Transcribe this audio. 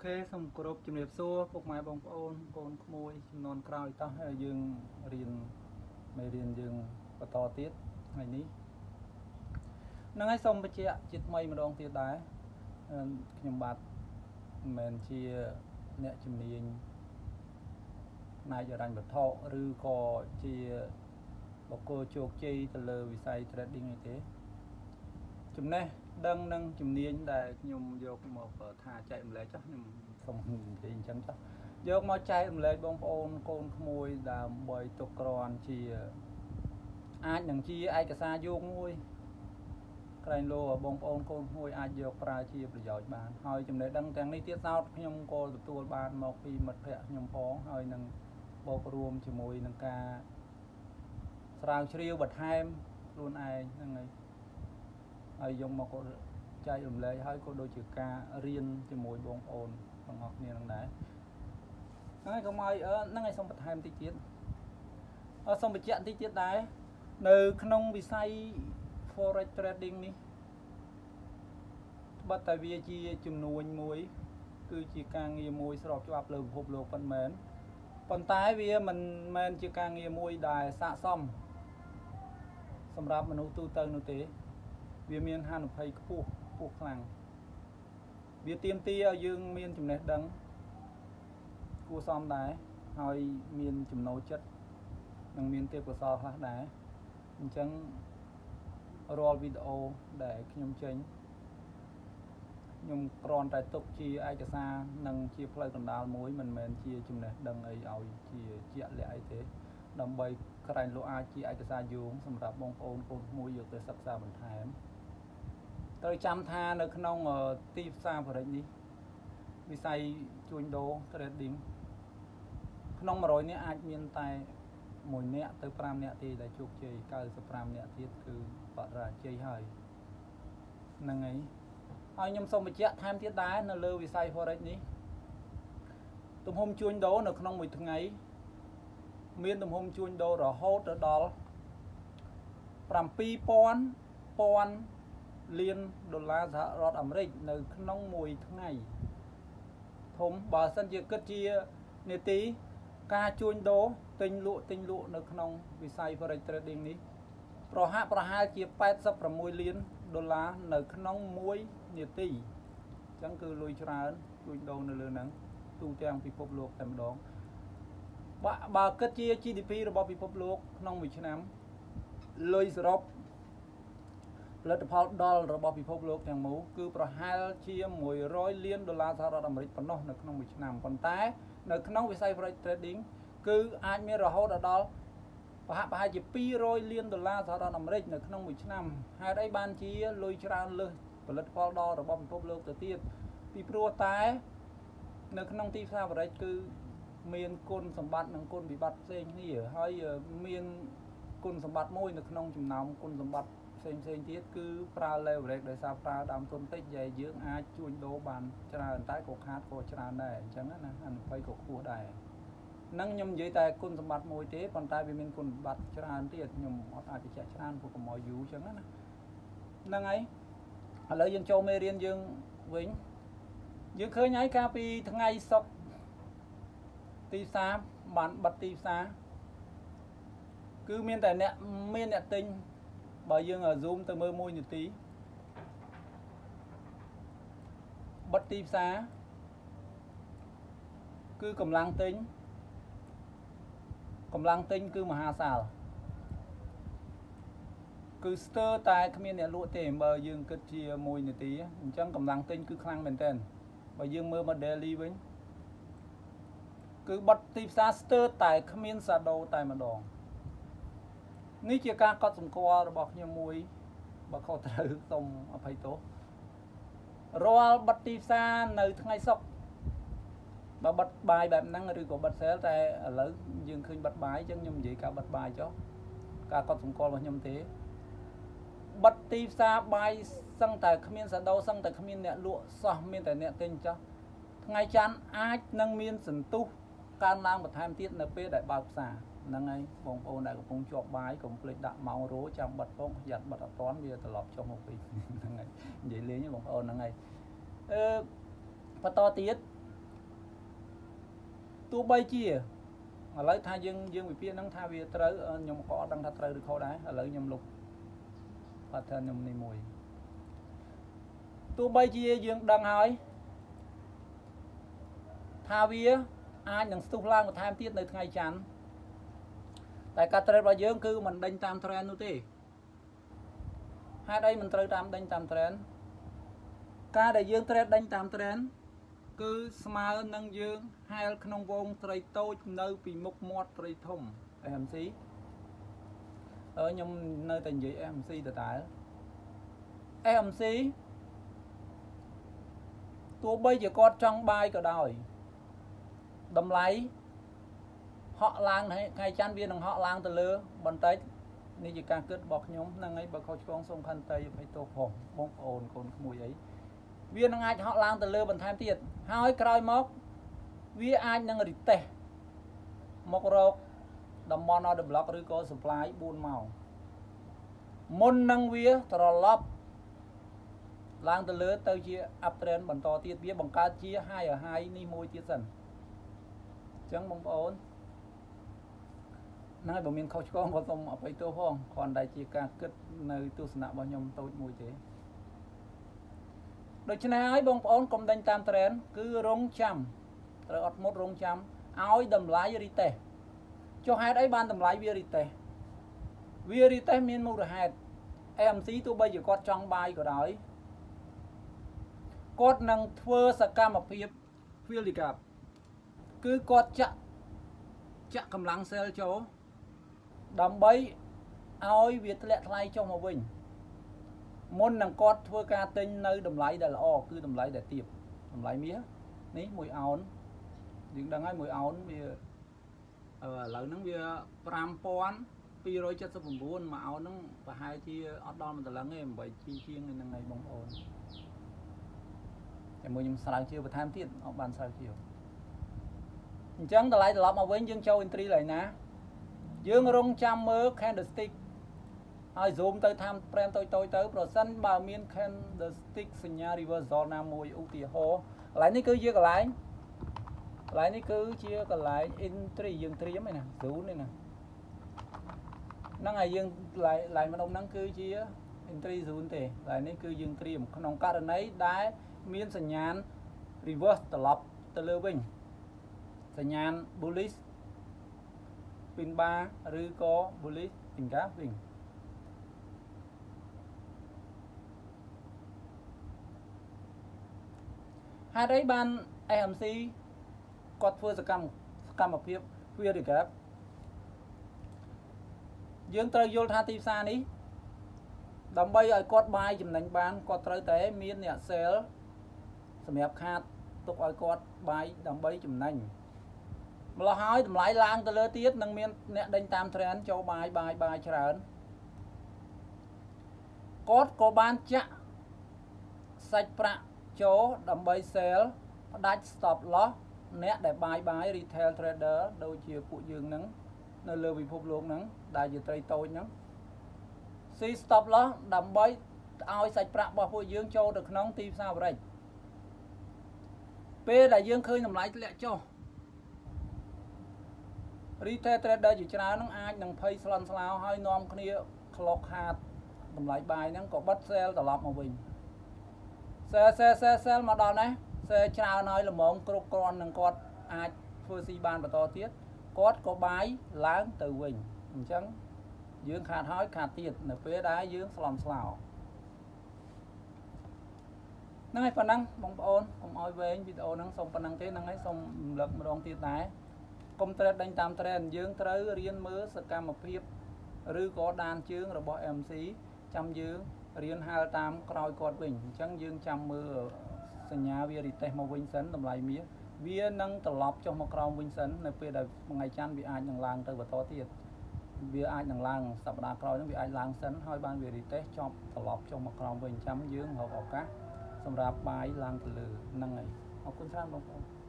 ខេសូមគោរពជំរាបសួរពុកម៉ែបងប្អូនកូនក្មួយចំនួនក្រោយតោះយើងរៀនមេរៀនយើងបន្តទៀតថ្ងៃនេះហ្នឹងហើយសូមបញ្ជាក់ជាថ្មីម្ដងទៀតដែរខ្ញុំបាទមិនមែនជាអ្នកជំនាញផ្នែកហិរញ្ញវត្ថុឬក៏ជាបុគ្គលជោគជ័យទៅលើវិស័យ trading អីទេចំណេះដឹងនិងជំនាញដែលខ្ញុំយកមកថាចែករំលែកចុះខ្ញុំសូមនិយាយអញ្ចឹងចុះយកមកចែករំលែកបងប្អូនកូនក្មួយដើម្បីទុកក្រាន់ជាអាចនឹងជាឯកសារយោងមួយក្រែងលោបងប្អូនកូនក្មួយអាចយកប្រើជាប្រយោជន៍បានហើយចំណេះដឹងទាំងនេះទៀតសោតខ្ញុំក៏ទទួលបានមកពីមិត្តភ័ក្តិខ្ញុំផងហើយនឹងបូករួមជាមួយនឹងការស្រាវជ្រាវបន្ថែមខ្លួនឯងហ្នឹងហើយហើយយកមកក៏ចែករំលែកហើយក៏ដូចជាការរៀនជាមួយបងប្អូនទាំងអស់គ្នានឹងដែរហ្នឹងហើយកុំឲ្យហ្នឹងហើយសូមបន្ថែមតិចទៀតអឺសូមបញ្ជាក់តិចទៀតដែរនៅក្នុងវិស័យ forex trading នេះត្បិតតែវាជាជំនួញមួយ គឺជាការងារមួយស្របច្បាប់លើពិភពលោកប៉ុន្មានប៉ុន្តែវាមិនមែនជាការងារមួយដែលស័ក្តិសមសម្រាប់មនុស្សទូទៅនោះទេ វាមានហានិភ័យខ្ពស់ខ្ពស់ខ្លាំងវាទាមទារឲ្យយើងមានចំណេះដឹងគួរសមដែរហើយមានចំណូលចិត្តនិងមានទេពកោសល្យខ្លះដែរអញ្ចឹងរាល់វីដេអូដែលខ្ញុំចេញខ្ញុំគ្រាន់តែទុកជាឯកសារនិងជាផ្លូវកណ្ដាលមួយមិនមែនជាចំណេះដឹងអីឲ្យជាជាក់លាក់អីទេដើម្បីក្រែងលោកអាចជាឯកសារយោងសម្រាប់បងប្អូនកូនក្មួយយកទៅសិក្សាបន្ថែមត្រូវចាំថានៅក្នុងទីផ្សារ forex នេះវិស័យជួញដូរ trading ក្នុង100នាក់អាចមានតែ1នាក់ទៅ5នាក់ទេដែលជោគជ័យ95នាក់ទៀតគឺបរាជ័យហើយហ្នឹងហើយហើយខ្ញុំសូមបញ្ជាក់ថែមទៀតដែរនៅលើវិស័យ forex នេះទំហំជួញដូរនៅក្នុងមួយថ្ងៃមានទំហំជួញដូររហូតទៅដល់7000ពាន់លានដុល្លារសហរដ្ឋអាមេរិកនៅក្នុងមួយថ្ងៃធំបើសិនជាគិតជានាទីការជួញដូរទិញលក់ទិញលក់នៅក្នុងវិស័យ forex trading នេះប្រហាក់ប្រហែលជា86លានដុល្លារនៅក្នុងមួយនាទីអញ្ចឹងគឺលុយច្រើនជួញដូរនៅលើហ្នឹងទូទាំងពិភពលោកតែម្ដងបើបើគិតជា GDP របស់ពិភពលោកក្នុងមួយឆ្នាំលុយសរុបផលិតផលដល់របស់ពិភពលោកទាំងមូលគឺប្រហែលជា100លានដុល្លារសហរដ្ឋអាមេរិកប៉ុណ្ណោះនៅក្នុងមួយឆ្នាំប៉ុន្តែនៅក្នុងវិស័យ forex trading គឺអាចមានរហូតដល់ប្រហាក់ប្រហែលជា200លានដុល្លារសហរដ្ឋអាមេរិកនៅក្នុងមួយឆ្នាំហេតុអីបានជាលុយច្រើនលើសផលិតផលដល់របស់ពិភពលោកទៅទៀតពីព្រោះតែនៅក្នុងទីផ្សារ forex គឺមានគុណសម្បត្តិនិងគុណវិបត្តិផ្សេងគ្នាហើយមានគុណសម្បត្តិមួយនៅក្នុងចំណោមគុណសម្បត្តិផ្សេងផ្សេងទៀតគឺប្រើ leverage ដោយសារប្រើដើមទុនតិចយាយយើងអាចជួញដូរបានច្រើនតែក៏ខាតក៏ច្រើនដែរអញ្ចឹងណាហានិភ័យក៏ខ្ពស់ដែរនឹងខ្ញុំនិយាយតែគុណសម្បត្តិមួយទេប៉ុន្តែវាមានគុណសម្បត្តិច្រើនទៀតខ្ញុំអត់អាចបញ្ជាក់ច្រើនព្រោះកុំឲ្យយូរអញ្ចឹងណាហ្នឹងហើយឥឡូវយើងចូលមេរៀនយើងវិញយើងឃើញហើយកាលពីថ្ងៃសុក្រទីផ្សារបានបិទទីផ្សារគឺមានតែអ្នកមានអ្នកទិញបើយើង zoom ទៅមើល1នាទីបិទទីផ្សារគឺកម្លាំងទិញកម្លាំងទិញគឺមហាសាលគឺស្ទើរតែគ្មានអ្នកលក់ទេបើយើងគិតជា1នាទីអញ្ចឹងកម្លាំងទិញគឺខ្លាំងមែនទែនបើយើងមើលមក daily វិញគឺបិទទីផ្សារស្ទើរតែគ្មាន shadow តែម្ដងនេះជាការកត់សម្គាល់របស់ខ្ញុំមួយបើខុសត្រូវសូមអភ័យទោសរាល់បិទទីផ្សារនៅថ្ងៃសុក្របើបិទ buy បែបហ្នឹងឬក៏បិទ sell តែឥឡូវយើងឃើញបិទ buy អញ្ចឹងខ្ញុំនិយាយការបិទ buy ចុះការកត់សម្គាល់របស់ខ្ញុំទេបិទទីផ្សារ buy សឹងតែគ្មាន shadow សឹងតែគ្មានអ្នកលក់សោះមានតែអ្នកទិញចុះថ្ងៃច័ន្ទអាចនឹងមានសន្ទុះកើនឡើងបន្ថែមទៀតនៅពេលដែលបើកផ្សារហ្នឹងហើយបងប្អូនដែលកំពុងជាប់ buy កុំភ្លេចដាក់ម៉ោងរោចាំបិទផងយ៉ាត់បិទអត់តាន់វាត្រឡប់ចុះមកវិញហ្នឹងហើយនិយាយលេងបងប្អូនហ្នឹងហើយអឺបន្តទៀត ទោះបីជាឥឡូវថាយើងយើងវិភាគហ្នឹងថាវាត្រូវខ្ញុំក៏អត់ដឹងថាត្រូវឬខុសដែរឥឡូវខ្ញុំលុប pattern ខ្ញុំនេះមួយទោះបីជាយើងដឹងហើយថាវាអាចនឹងស្ទុះឡើងបន្ថែមទៀតនៅថ្ងៃច័ន្ទតែការ trade របស់យើងគឺមិនដេញតាម trend នោះទេហេតុអីមិនត្រូវតាមដេញតាម trend? ការដែលយើង trade ដេញតាម trend គឺស្មើនឹងយើងហែលក្នុងវងត្រីតូចនៅពីមុខមាត់ត្រីធំ SMC អឺខ្ញុំនៅតែនិយាយ SMC ដដែល SMC ទោះបីជាគាត់ចង់ buy ក៏ដោយតម្លៃហក់ឡើងថ្ងៃច័ន្ទវានឹងហក់ឡើងទៅលើបន្តិចនេះជាការគិតរបស់ខ្ញុំហ្នឹងហើយបើខុសឆ្គងសូមខន្តីអភ័យទោសផងបងប្អូនកូនក្មួយអីវានឹងអាចហក់ឡើងទៅលើបន្ថែមទៀតហើយក្រោយមកវាអាចនឹង retest មករកតំបន់ order block ឬក៏ supply 4ម៉ោងមុននឹងវាត្រឡប់ឡើងទៅលើទៅជា up trend បន្តទៀតវាបង្កើតជា higher high នេះមួយទៀតសិនអញ្ចឹងបងប្អូនហ្នឹងហើយបើមានខុសឆ្គងក៏សូមអភ័យទោសផងគ្រាន់តែជាការគិតនៅទស្សនៈរបស់ខ្ញុំតូចមួយទេដូច្នេះហើយបងប្អូនកុំដេញតាម trend គឺរងចាំត្រូវអត់មុតរងចាំឲ្យតម្លៃ retest ចុះហេតុអីបានតម្លៃវា retest វា retest មានមូលហេតុ AMC ទោះបីជាគាត់ចង់ buy ក៏ដោយគាត់នឹងធ្វើសកម្មភាព fill the gap គឺគាត់ចាក់ចាក់កម្លាំង sell ចូលដើម្បីឲ្យវាធ្លាក់ថ្លៃចុះមកវិញមុននឹងគាត់ធ្វើការទិញនៅតម្លៃដែលល្អគឺតម្លៃដែលទាបតម្លៃមាសនេះ1អោនយើងដឹងហើយ1អោនវាអឺឥឡូវហ្នឹងវា5279មួយអោនហ្នឹងប្រហែលជាអត់ដល់មួយតម្លឹងទេ8ជាជាងហ្នឹងហើយបងប្អូនតែមួយខ្ញុំស្រាវជ្រាវបន្ថែមទៀតអត់បានស្រាវជ្រាវអញ្ចឹងតម្លៃត្រឡប់មកវិញយើងចូល entry ឡើយណាយើងរងចាំមើល candlestick ហើយ zoom ទៅ time frame តូចតូចទៅប្រសិនបើមាន candlestick សញ្ញា reversal ណាមួយឧទាហរណ៍កន្លែងនេះគឺជាកន្លែងកន្លែងនេះគឺជាកន្លែង entry យើងត្រៀមឯណា zone នេះណាហ្នឹងហើយយើងកន្លែងកន្លែងម្ដុំហ្នឹងគឺជា entry zone ទេកន្លែងនេះគឺយើងត្រៀមក្នុងករណីដែលមានសញ្ញាណ reverse ត្រឡប់ទៅលើវិញសញ្ញាណ bullish pin bar ឬក៏ bullish engulfing ហេតុអីបាន SMC គាត់ធ្វើសកម្មសកម្មភាព fill the gap យើងត្រូវយល់ថាទីផ្សារនេះដើម្បីឲ្យគាត់ buy ចំណេញបានគាត់ត្រូវតែមានអ្នក sell សម្រាប់ខាតទុកឲ្យគាត់ buy ដើម្បីចំណេញម្ល៉េះហើយតម្លៃឡើងទៅលើទៀតនឹងមានអ្នកដេញតាម trend ចូល buy buy buy ច្រើនគាត់ក៏បានចាក់សាច់ប្រាក់ចូលដើម្បី sell ផ្ដាច់ stop loss អ្នកដែល buy buy retail trader ដូចជាពួកយើងហ្នឹងនៅលើពិភពលោកហ្នឹងដែលជាត្រីតូចហ្នឹងស៊ី stop loss ដើម្បីឲ្យសាច់ប្រាក់របស់ពួកយើងចូលទៅក្នុងទីផ្សារ forex ពេលដែលយើងឃើញតម្លៃធ្លាក់ចុះ retail trader ជាច្រើនហ្នឹងអាចនឹងភ័យស្លន់ស្លោហើយនាំគ្នាក្លុកខាតតម្លៃ buy ហ្នឹងក៏បិទ sell ត្រឡប់មកវិញ sell sell sell sell មកដល់នេះ sell ច្រើនហើយល្មមគ្រប់គ្រាន់នឹងគាត់អាចធ្វើស៊ីបានបន្តទៀតគាត់ក៏ buy ឡើងទៅវិញអញ្ចឹងយើងខាតហើយខាតទៀតនៅពេលដែលយើងស្លន់ស្លោហ្នឹងហើយប៉ុណ្ណឹងបងប្អូនកុំឲ្យវែងវីដេអូហ្នឹងសូមប៉ុណ្ណឹងទេហ្នឹងហើយសូមរំលឹកម្ដងទៀតដែរកុំ trade ដេញតាម trend យើងត្រូវរៀនមើលសកម្មភាពឬក៏ដានជើងរបស់ MC ចាំយើងរៀនហែលតាមក្រោយគាត់វិញអញ្ចឹងយើងចាំមើលសញ្ញាវា retest មកវិញសិនតម្លៃមាសវានឹងត្រឡប់ចុះមកក្រោមវិញសិននៅពេលដែលថ្ងៃច័ន្ទវាអាចនឹងឡើងទៅបន្តទៀតវាអាចនឹងឡើងសប្តាហ៍ក្រោយហ្នឹងវាអាចឡើងសិនហើយបានវា retest ចប់ត្រឡប់ចុះមកក្រោមវិញចាំយើងរកឱកាសសម្រាប់ buy ឡើងទៅលើហ្នឹងហើយអរគុណច្រើនបងប្អូន។